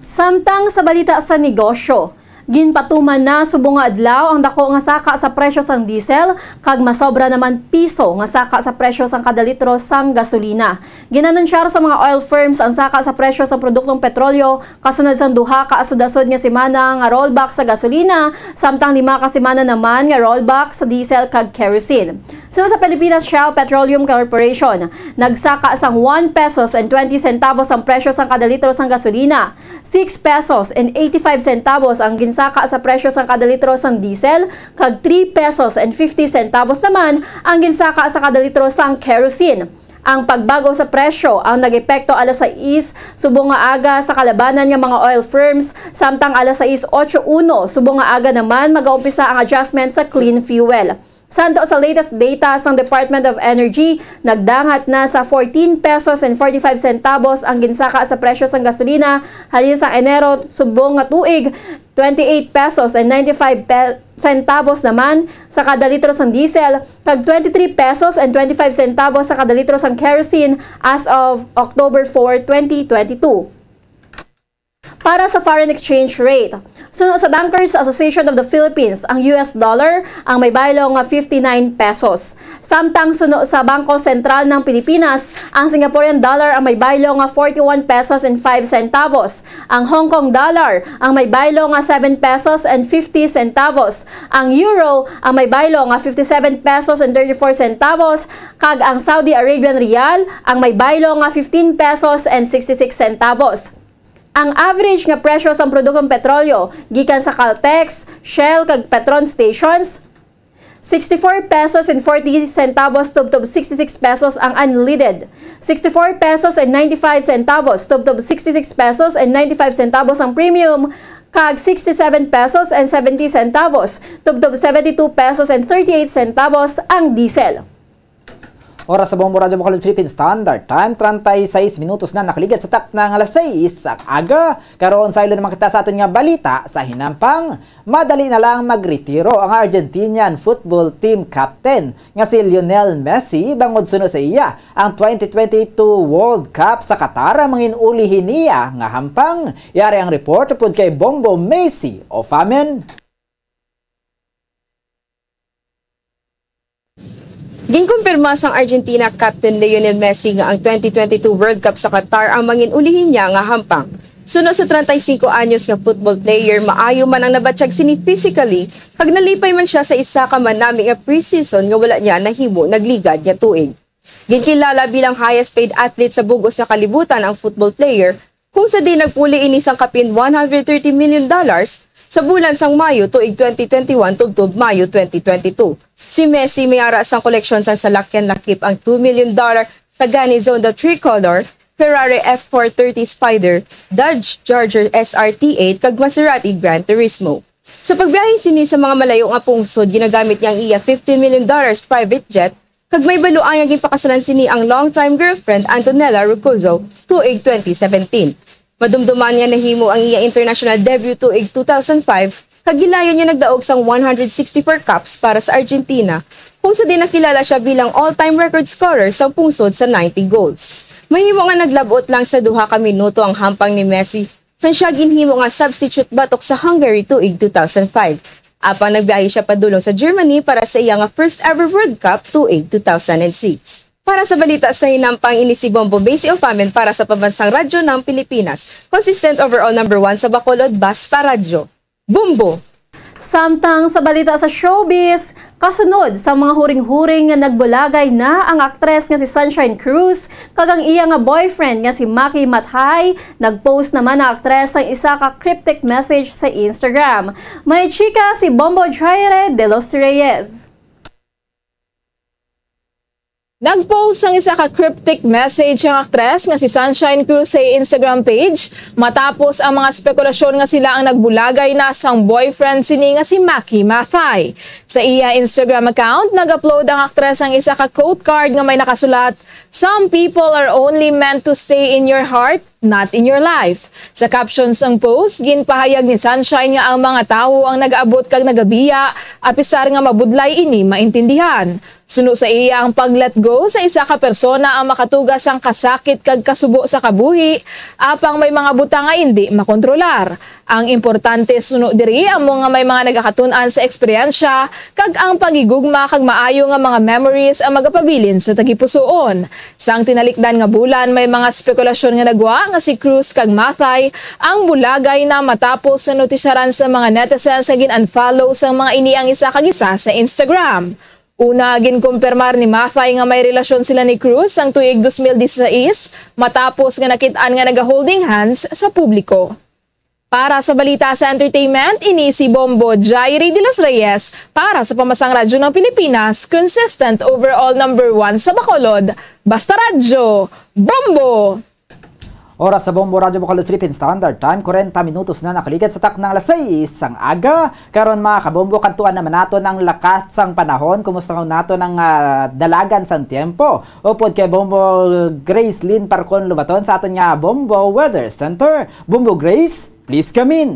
Samtang sa balita sa negosyo, ginpatuman na subong nga adlaw ang dako nga saka sa presyo sang diesel, kag masobra naman piso nga saka sa presyo sang kada litro sang gasolina. Ginanunsyar sa mga oil firms ang saka sa presyo sang produktong petrolyo kasunod sang duha ka asod-asod nga semana nga rollback sa gasolina, samtang lima ka semana naman nga rollback sa diesel kag kerosene. Suno sa Pilipinas Shell Petroleum Corporation, nagsaka sang one pesos and twenty centavos ang presyo sang kada litro sang gasolina. Six pesos and eighty-five centavos ang ginsaka sa presyo sang kada litro sang diesel, kag three pesos and fifty centavos naman ang ginsaka sa kada litro sang kerosene. Ang pagbag-o sa presyo ang nag-epekto alas sais subong nga aga sa kalabanan nga mga oil firms, samtang alas sais otso uno subong nga aga naman magaumpisa ang adjustment sa clean fuel. Santo sa latest data sang Department of Energy, nagdangat na sa fourteen pesos and forty-five centavos ang ginsaka sa presyo sang gasolina halin sa Enero subong nga tuig, twenty-eight pesos and ninety-five pe-, centavos naman sa kada litro sang diesel, kag twenty-three pesos and twenty-five centavos sa kada litro sang kerosene as of October four, twenty twenty-two. Para sa foreign exchange rate, suno sa Bankers Association of the Philippines, ang U S dollar ang may baylo nga fifty-nine pesos. Samtang suno sa Bangko Sentral ng Pilipinas, ang Singaporean dollar ang may baylo nga forty-one pesos and five centavos. Ang Hong Kong dollar ang may baylo nga seven pesos and fifty centavos. Ang euro ang may baylo nga fifty-seven pesos and thirty-four centavos, kag ang Saudi Arabian riyal ang may baylo nga fifteen pesos and sixty-six centavos. Ang average nga presyo sang produktong petrolyo gikan sa Caltex, Shell, kag Petron stations, sixty-four pesos and forty centavos tubtob sixty-six pesos ang unleaded, sixty-four pesos and ninety-five centavos tubtob sixty-six pesos and ninety-five centavos ang premium, kag sixty-seven pesos and seventy centavos tubtob seventy-two pesos and thirty-eight centavos ang diesel. Oras sa Bombo Radyo Bacolod Philippine Standard Time, treinta y seis minutos na nakaligad sa takna nga alas sais sa aga. Karon, saylo naman kita sa aton nga balita sa hinampang. Madali na lang magretiro ang Argentinian football team captain nga si Lionel Messi, bangod suno sa iya ang twenty twenty-two World Cup sa Qatar ang mangin-ulihi niya nga hampang. Yari ang report upod kay Bombo Macy Ofamen. Ginkumpirma sang Argentina captain Lionel Messi nga ang twenty twenty-two World Cup sa Qatar ang mangin-ulihi niya nga hampang. Suno sa treinta y cinco anyos nga football player, maayo man ang nabatyag sini physically, Kag nalipay man sia sa isa ka manami nga pre-season nga wala niya nahimo nagligad nga tuig. Ginkilala bilang highest paid athlete sa bug-os nga kalibutan ang football player, kung sa diin nagpuli ini sang kapin one hundred thirty million dollars sa bulan sang Mayo tuig twenty twenty-one tubtob Mayo twenty twenty-two. Si Messi may ara sang koleksyon sang salakyan lakip ang two million dollar Pagani Zonda Tricolor, Ferrari F four thirty Spider, Dodge Charger S R T eight, kag Maserati Gran Turismo. Sa pagbiyahe sini sa mga malayo nga pungsod, ginagamit niya ang iya fifteen million dollars private jet, kag may baluan nga ginpakasalan sini ang long-time girlfriend Antonella Roccuzzo tuig twenty seventeen. Madumduman nga nahimo ang iya international debut tuig two thousand five, kag gilayon niya nagdaog sang one hundred sixty-four caps para sa Argentina, kung sa diin nakilala siya bilang all-time record scorer sang pungsod sa ninety goals. Mahimo nga naglab-ot lang sa duha ka minuto ang hampang ni Messi sang siya ginhimo nga substitute batok sa Hungary tuig two thousand five. Apang nagbiyahe siya padulong sa Germany para sa iya nga first ever World Cup tuig two thousand six. Para sa balita sa hinampang, ini si Bombo Base Ofamen para sa Pambansang Radyo ng Pilipinas, consistent overall number one sa Bacolod, Basta Radyo. Bombo! Samtang sa balita sa showbiz, kasunod sa mga huring-huring nga nagbulagay na ang aktres nga si Sunshine Cruz kag ang iya nga boyfriend nga si Maki Mathay, nag-post naman ang aktres sang isa ka cryptic message sa Instagram. May chika si Bombo Jaire de los Reyes. Nag-post sang isa ka cryptic message ang aktres nga si Sunshine Cruz sa Instagram page, matapos ang mga spekulasyon nga sila ang nagbulagay na sang boyfriend sini nga si Maki Mathay. Sa iya Instagram account, nag-upload ang aktres sang isa ka quote card nga may nakasulat, "Some people are only meant to stay in your heart, not in your life." Sa caption sang post, ginpahayag ni Sunshine nga ang mga tawo ang nag-abot kag nagabiya, apisar nga mabudlay ini maintindihan. Suno sa iya, ang pag-let go sa isa ka persona ang makatuga sang kasakit kag kasubo sa kabuhi, apang may mga butang nga indi makontrolar. Ang importante suno diri amo nga may mga nagakatun-an sa eksperyensya, kag ang paghigugma kag maayo nga mga memories ang magapabilin sa tagipusoon. Sang tinalikdan nga bulan, may mga spekulasyon nga nagwa nga si Cruz kag Mathay ang bulagay na, matapos sa notisyaran sa mga netizens nga gin-unfollow sang mga ini ang isa kag isa sa Instagram. Una, ginkumpirmar ni Mathay nga may relasyon sila ni Cruz sang tuig dos mil disisais, matapos nga nakit-an nga naga-holding hands sa publiko. Para sa balita sa entertainment, ini si Bombo Jairi de los Reyes para sa Pambansang Radyo ng Pilipinas, consistent overall number one sa Bacolod. Basta Radyo, Bombo! Oras sa Bombo Radyo Bacolod Philippine Standard Time, kwarenta minutos na nakaligad sa taknang alas sais sang aga. Karon, mga kabombo, kadtuan naman naton ang lakat sang panahon. Kumusta naton ang, ah, dalagan sang tiyempo? Upod kay Bombo Grace Lynn Parcon Lubaton sa aton nga Bombo Weather Center. Bombo Grace, please come in.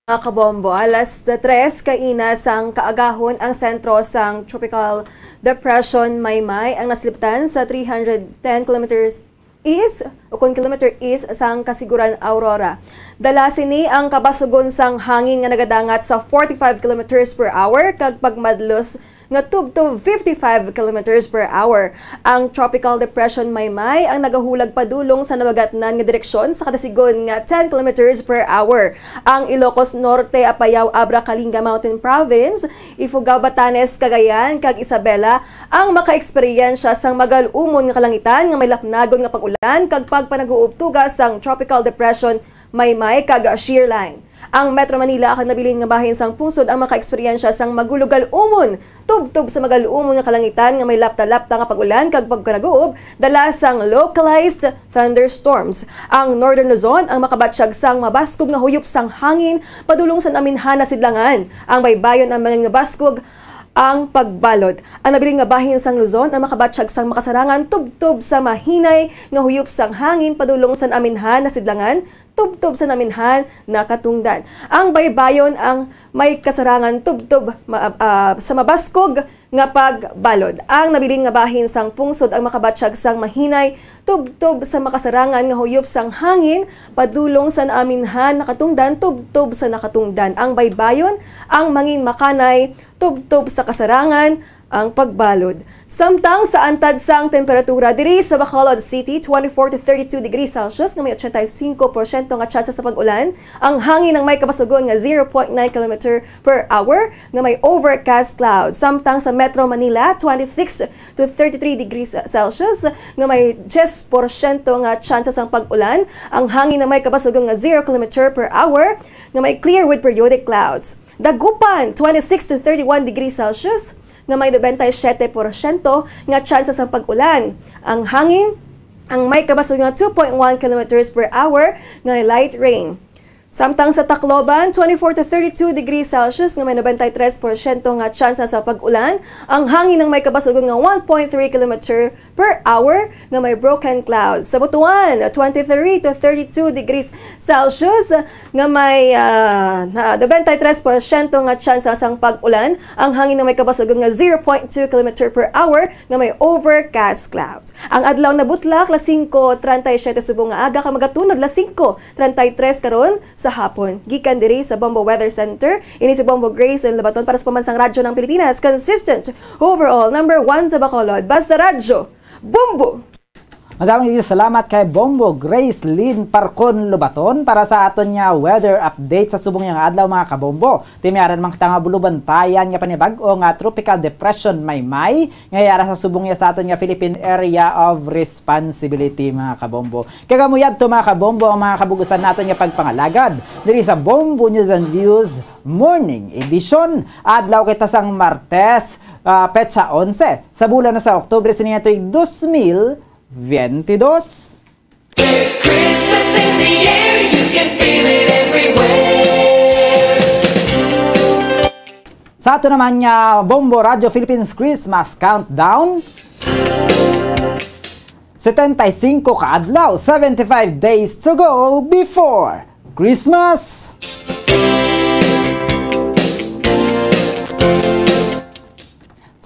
Mga kabombo, alas tres kaina sang kaagahon ang sentro sang Tropical Depression Maymay ang nasiliptan sa three hundred ten kilometers east, o kon kilometer east, sang Casiguran Aurora. Dala sini ang kabasugon sang hangin nga nagadangat sa forty-five kilometers per hour kag pagmadlos nga tubtob fifty-five kilometers per hour. Ang Tropical Depression Maymay ang nagahulag padulong sa nabagatnan nga direksyon sa kadasigon nga ten kilometers per hour. Ang Ilocos Norte, Apayao, Abra, Kalinga Mountain Province, Ifugao, Batanes, Cagayan, kag Isabela ang makaeksperyensya sang magal-umon nga kalangitan nga may lapnagon nga pag-ulan kag pagpanaguob tuga sang Tropical Depression Maymay kag Shear Line. Ang Metro Manila kag nabilin nga bahin sang pungsod ang makaeksperyensya sang magulogal-umon tubtob sa magal-umon nga kalangitan nga may lapta-lapta nga pag-ulan kag pagpanaguob dala sang localized thunderstorms. Ang Northern Luzon ang makabatsyag sang mabaskog nga huyop sang hangin padulong sa naminhan nga sidlangan. Ang Baybayon ang mangin mabaskog ang pagbalod. Ang nabilin nga bahin sang Luzon ang makabatsyag sang makasarangan tubtob sa mahinay nga huyop sang hangin padulong sa naminhan nga sidlangan tubtob sa naminhan nga katungdan. Ang Baybayon ang may kasarangan tubtob ma-, ah, sa mabaskog nga pagbalod. Ang nabilin nga bahin sang pungsod ang makabatsyag sang mahinay tubtob sa makasarangan nga huyop sang hangin padulong sa naminhan nga katungdan tubtob sa nakatungdan. Ang Baybayon ang mangin makanay tubtob sa kasarangan ang pagbalod. Samtang sa antad sang temperatura diri sa Bacolod City, twenty-four to thirty-two degrees Celsius nga may eighty-five percent nga tsansa sa pag-ulan, ang hangin ang may kabasugon nga zero point nine kilometer per hour nga may overcast clouds. Samtang sa Metro Manila, twenty-six to thirty-three degrees Celsius nga may ten percent nga tsansa sang pag-ulan, ang hangin ang may kabasugon nga zero kilometer per hour nga may clear with periodic clouds. Dagupan, twenty-six to thirty-one degrees Celsius nga may ninety-seven percent nga tsansa sang pag-ulan. Ang hangin ang may kabasog nga two point one kilometers per hour nga light rain. Samtang sa Tacloban, twenty-four to thirty-two degrees Celsius nga may ninety-three percent nga tsansa sa pag-ulan. Ang hangin ang may kabasugon nga one point three kilometer per hour nga may broken clouds. Sa Butuan, twenty-three to thirty-two degrees Celsius nga may, ah, na, ninety-three percent nga tsansa sang pag-ulan. Ang hangin nga may kabasugon nga zero point two kilometer per hour nga may overcast clouds. Ang adlaw na butlak, las singko treinta y siete subong nga aga, kag magatunod las singko treinta y tres karon sa hapon. Gikan diri sa Bombo Weather Center, ini si Bombo Grace Lobaton para sa Pambansang Radyo ng Pilipinas. Consistent, overall, number one sa Bacolod. Basta Radyo, Bombo! Madaming salamat kay Bombo Grace Lynn Parcon Lobaton para sa aton nga weather update sa subong nga adlaw, mga kabombo. Timiaran man kita nga bulubantayan nga panibag-o nga tropical depression Maymay nga yara sa subong niya sa aton nga Philippine Area of Responsibility, mga kabombo. Kag amo yadto, mga kabombo, ang mga kabugusan naton nga pagpangalagad diri sa Bombo News and Views Morning Edition. Adlaw kita sang Martes, ah, petsa onse sa bulan na sa Oktubre sa niya tuig dos mil veintidos. There's Christmas in the air, you can feel it everywhere. Sa ato naman nga Bombo Radio Philippines Christmas Countdown, setenta y cinco ka adlaw, seventy-five days to go before Christmas.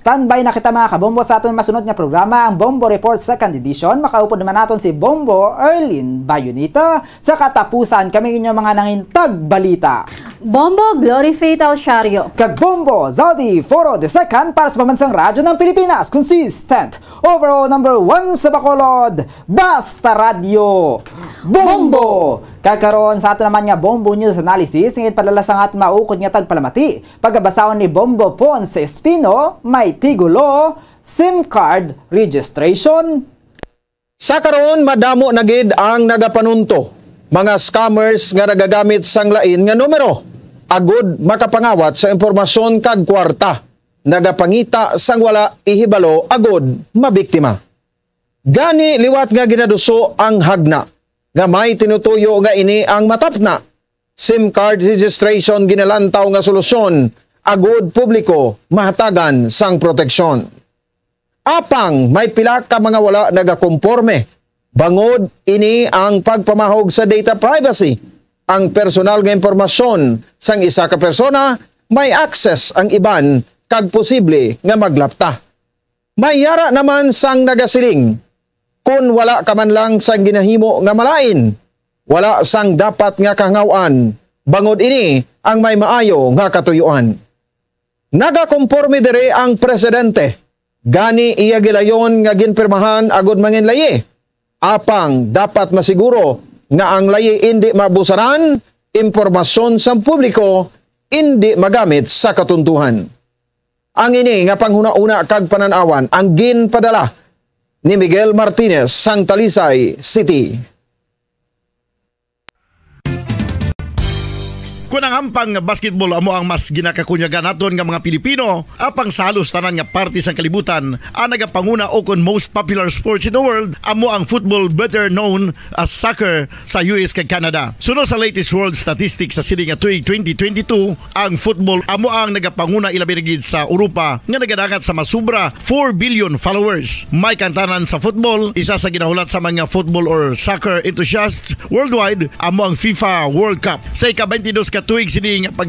Standby na kita, mga kabombo, sa aton masunod nga programa, ang Bombo Report Second Edition. Makaupod naman naton si Bombo Erlin Bayonita. Sa katapusan, kami inyo mga nangintag balita, Bombo Glory Faith Alciario. Kag Bombo Zaldi Foro the Second para sa Pambansang Radyo ng Pilipinas. Consistent, overall number one sa Bacolod, Basta Radyo, Bombo! Kag karon sa ato naman nga Bombo News Analysis, ngayon padala sa aton maukod nga tagpalamati. Pagabasahon ni Bombo Ponce Espino, may tigulo, SIM card registration. Sa karon, madamo na gid ang nagapanunto, mga scammers nga nagagamit sang lain nga numero agud makapangawat sa impormasyon kag kwarta, nagapangita sang wala ihibalo agud mabiktima. Gani, liwat nga ginaduso ang hagna nga may tinutuyo nga ini ang matapna, SIM card registration ginalantaw nga solusyon agud publiko mahatagan sang proteksyon. Apang may pila ka mga wala nagakomporme, bangod ini ang pagpamahog sa data privacy. Ang personal nga impormasyon sang isa ka persona may access ang iban kag posible nga maglapta. May yara naman sang nagasiling, "Kon wala ka man lang sang ginahimo nga malain, wala sang dapat nga kahangaw-an, bangod ini ang may maayo nga katuyoan." Nagakomporme diri ang presidente, gani iya gilayon nga ginpirmahan agud manginlayi. Apang dapat masiguro nga ang layi indi maabusaran, impormasyon sang publiko indi magamit sa katuntuhan. Ang ini nga panghunahuna kag panan-awan ang ginpadala ni Miguel Martinez sang Talisay City. Kon ang ampang nga basketball amo ang mas ginakakunyagan naton nga mga Pilipino, apang sa halos tanan nga parte sang kalibutan, ang nagapanguna o kon most popular sports in the world amo ang football, better known as soccer, sa U S kag Canada. Suno sa latest world statistics sa sini nga tuig twenty twenty-two, ang football amo ang nagapanguna, ilabi na gid sa Europa, nga nagadangat sa masubra four billion followers. May kantanan sa football, isa sa ginahulat sa mga football or soccer enthusiasts worldwide amo ang FIFA World Cup. Sa ika-twenty-dos ka tuig sini nga pag